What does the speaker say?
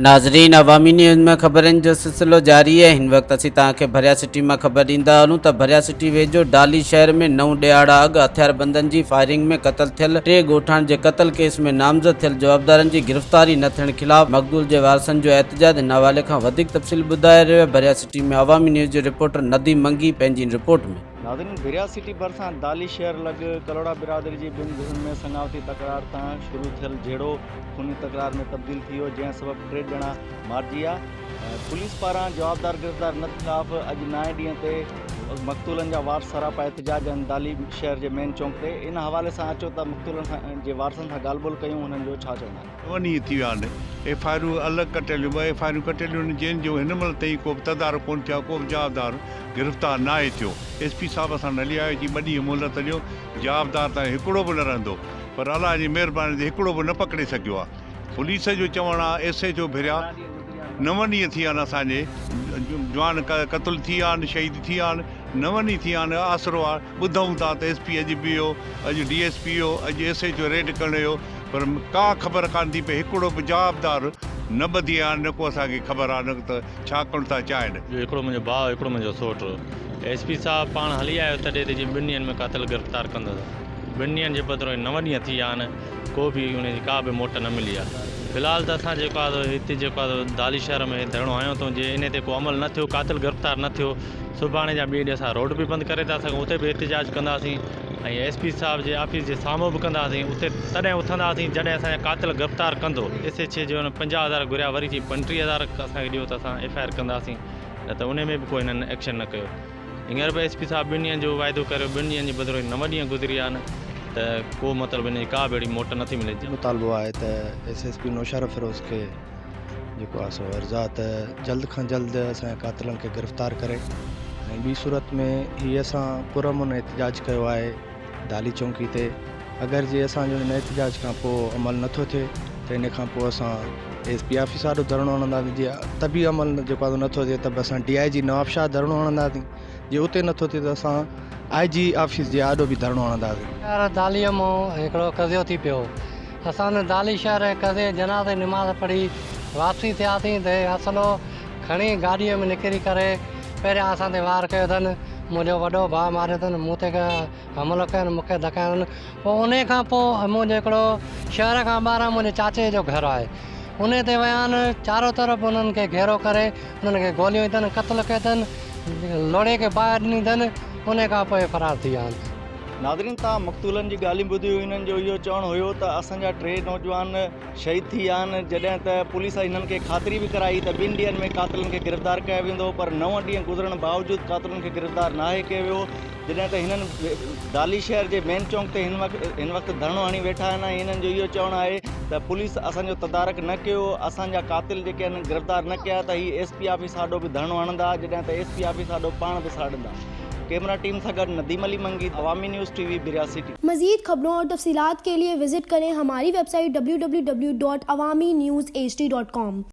ناظرين عوامي نيوز ۾ خبرن جو سلسلو جاري آهي هن وقت اسين توهان کي ڀريا سٽي مان خبر ڏيندا هلون ته ڀريا سٽي ويجهو ڊالي شهر ۾ نو ڏهاڙا اڳ هٿياربندن جي فائرنگ ۾ قتل ٿيل ٽي ڳوٺاڻن جي قتل ڪيس ۾ نامزد ٿيل جوابدارن جي گرفتاري نه ٿيڻ خلاف مقتول جي وارثن جو احتجاج هن حوالي کان وڌيڪ تفصيل ٻڌائي رهيو آهي ڀريا سٽي ۾ عوامي نيوز جو رپورٽر نديم منگي پنهنجي هن رپورٽ ۾. ناظرين ڀريا سٽي ڀرسان دالي شهر لڳ ڪلهوڙا برادري جي ٻن ڌرين ۾ سڱاوتي تڪرار تان شروع ٿيل جهيڙو خوني تڪرار ۾ تبديل ٿي ويو جنهن سبب ٽي ڄڻا مارجي ويا پوليس پاران جوابدار گرفتار نه خلاف اڄ نائين ڏينهن تي مقتولن جا وارث سراپا احتجاج آهن دالي شهر جي مين چونڪ تي ان حوالي سان اچو ته مقتولن سان جي وارثن سان ڳالهه ٻولهه ڪيون هنن جو ڇا چوڻ آهي. نو ڏينهن ٿي ويا آهن ايف I آرون الڳ ڪٽيليون ٻه ايف I آرون ڪٽيليون آهن جنهن جو هن مهل تائين ڪو به تدارڪ ڪونه ٿيو آهي ڪو به جوابدار گرفتار ناهي ٿيو ايس پي صاحب اسان هلي آيو چي ٻه ڏينهن مهلت ڏيو جوابدار تائين هڪڙو به نه رهندو پر الله جي مهرباني تي هڪڙو به نه پڪڙي سگهيو آهي پوليس جو چوڻ آهي ايس ايڇ او ڀريا نو ڏينهن ٿي ويا آهن اسان جي جوان قتل ٿي ويا آهن شهيد ٿي ويا آهن نو ڏينهن ٿي ويا آهن آسرو آهي ٻڌون ٿا ته ايس پي اڄ به ويو اڄ ڊي ايس پي ويو اڄ ايس ايڇ او ريڊ ڪرڻ ويو پر ڪا خبر ڪانه ٿي پئي هڪڙو به جوابدار نه ٻڌي آهي نه ڪو اسان کي خبر آهي نه ته ڇا ڪرڻ ٿا چاهين. جو هڪڙو منهنجو ڀاء هڪڙو منهنجو سوٽ ايس پي صاحب پاڻ هلي آيو تڏي تي جي ٻن ڏينهن ۾ قاتل گرفتار ڪندس ٻن ڏينهن جي بدران نو ڏينهن ٿي ويا آهن ڪو به ان جي ڪا به موٽ نه ملي آهي في الحال ته اسان جيڪو آهي سو هتي جيڪو آهي سو دالي شهر ۾ ڌرڻو هنيو اٿئون جي ان تي ڪو عمل نه ٿيو قاتل گرفتار نه ٿيو سڀاڻي جا ٻئي ڏينهن اسان روڊ به بند ڪري ٿا سگهون اتي به احتجاج ڪنداسين ۽ ايس پي صاحب جي آفيس جي سامهون به ڪنداسين اتي تڏهن اٿنداسين جڏهن اسان جا قاتل گرفتار ڪندو. ايس ايڇ اي جو هن 50 هزار گهريا وري چي 35 هزار اسان کي ڏيو ته اسان ايف I R ڪنداسين نه ته انهي ۾ به ڪو هنن ايڪشن نه ڪيو هينئر به ايس پي صاحب ٻن ڏينهن جو واعدو ڪريو ٻن ڏينهن جي بدران نو ڏينهن گذري ويا آهن ته ڪو مطلب هن جي ڪا به اهڙي موٽ نٿي ملي. مطالبو آهي ته ايس ايس پي نوشهروفيروز کي جيڪو آهي سو عرض آهي ته جلد کان جلد اسان جي قاتلن کي گرفتار ڪري ۽ ٻي صورت ۾ هي اسان پرامن احتجاج ڪيو آهي دالي چونڪي تي اگر جي اسان جو هن احتجاج کان پوء عمل نٿو ٿئي ته ان کان پوء اسان ايس پي آفيس آڏو ڌرڻو هڻنداسين جي ته به عمل جيڪو آهي نٿو ٿئي ته به اسان ڊي I جي نوابشاهه ڌرڻو هڻنداسين جي اتي نٿو ٿئي ته اسان آء جي آفيس جي آڏو به ڌرڻو هڻنداسين. شهر داليء مون هڪڙو قضيو ٿي پيو. اسان ان دالي شهر ۽ قضيي جي جنازي نماز پڙهي واپسي ٿياسين ته هي اسلحو کڻي گاڏيء ۾ نڪري ڪري پهريان اسان تي وار ڪيو اٿن، منهنجو وڏو ڀاء ماريو اٿن، مون تي حملو ڪين، مون کي ڌڪايو اٿن. پوء انهيء کان پوء منهنجو هڪڙو شهر کان ٻاهران منهنجي چاچي جو گهر آهي، انهيء تي ويا آهن، چارو طرف انهن کي گهيرو ڪري انهن کي گوليون اٿن، قتل ڪيو اٿن، لوڙهي کي باهه ڏني اٿن، انهيء کان پوء فرار ٿي ويا آهن. ناظرين توهان مقتولن جي ڳالهيون ٻڌيون انهن جو اهو چوڻ هيو ته اسان جا ٽي نوجوان شهيد ٿي ويا آهن جڏهن ته پوليس انهن کي خاطري به ڪرائي ته ٻن ڏينهن ۾ قاتلن کي گرفتار ڪيو ويندو پر نو ڏينهن گذرڻ باوجود قاتلن کي گرفتار ناهي ڪيو ويو جڏهن ته هنن دالي شهر جي مين چونڪ تي هن وقت هن وقت ڌرڻو هڻي ويٺا آهن ۽ هنن جو اهو چوڻ آهي ته پوليس اسان جو تدارڪ نه ڪيو اسان جا قاتل جيڪي آهن گرفتار نه ڪيا ته هي ايس پي آفيس آڏو به ڌرڻو هڻندا جڏهن ته ايس پي آفيس آڏو پاڻ به ساڙندا ڪيمرا ٽيم سان گڏ Nadeem Ali Mangi Awami news T V Bhiria city. مزيد خبرون اور تفصيلات کے لئے وزٽ کریں ہماری website W W W dot Awami news H D dot com.